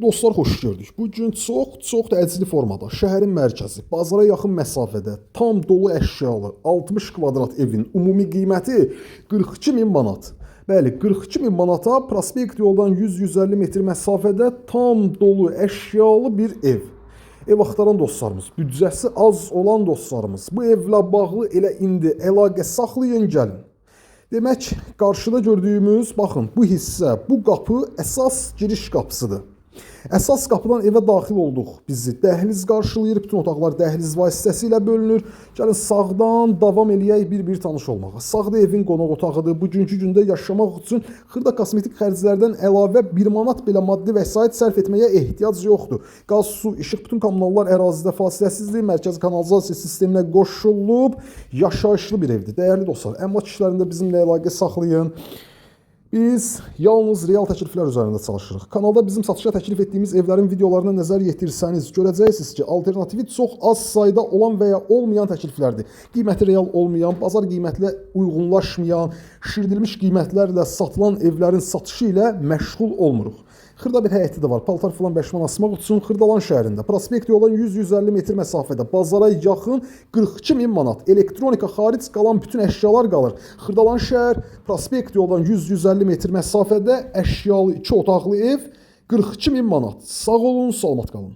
Dostlar, xoş gördük. Bu gün çox-çox təcili formada şəhərin mərkəzi, bazara yaxın məsafədə tam dolu əşyalı 60 kvadrat evin ümumi qiyməti 42 min manat. Bəli, 42 min manata prospekt yoldan 100-150 metr məsafədə tam dolu əşyalı bir ev. Ev axtaran dostlarımız, büdcəsi az olan dostlarımız, bu evlə bağlı elə indi əlaqə saxlayın, gəlin. Demək, qarşıda gördüyümüz, baxın, bu hissə, bu qapı əsas giriş qapısıdır. Əsas qapıdan evə daxil olduq. Bizi dəhliz qarşılayır, bütün otaqlar dəhliz vasitəsilə bölünür. Gəlin sağdan davam eləyək bir-bir tanış olmağa. Sağda evin qonaq otağıdır. Bugünkü gündə yaşamaq üçün xırda kosmetik xərclərdən əlavə 1 manat belə maddi vəsait sərf etməyə ehtiyac yoxdur. Qaz, su, işıq, bütün kommunallar ərazidə fasiləsizdir. Mərkəzi kanalizasiya sisteminə qoşulub, yaşayışlı bir evdir. Dəyərli dostlar, əmlak işlərində bizimlə əlaqə saxlayın. Biz yalnız real təkliflər üzərində çalışırıq. Kanalda bizim satışa təklif etdiyimiz evlərin videolarına nəzər yetirsəniz, görəcəksiniz ki, alternativi çox az sayda olan və ya olmayan təkliflərdir. Qiyməti real olmayan, bazar qiymətlə uyğunlaşmayan, şişirdilmiş qiymətlərlə satılan evlərin satışı ilə məşğul olmuruq. Xırda bir həyəti də var. Paltar filan bəşman asmaq üçün Xırdalan şəhərində prospekt yoldan 100-150 metr məsafədə bazara yaxın 42 min manat. Elektronika xaric qalan bütün əşyalar qalır. Xırdalan şəhər prospekt yoldan 100-150 metr məsafədə əşyalı 2 otaqlı ev 42 min manat. Sağ olun, salamat qalın.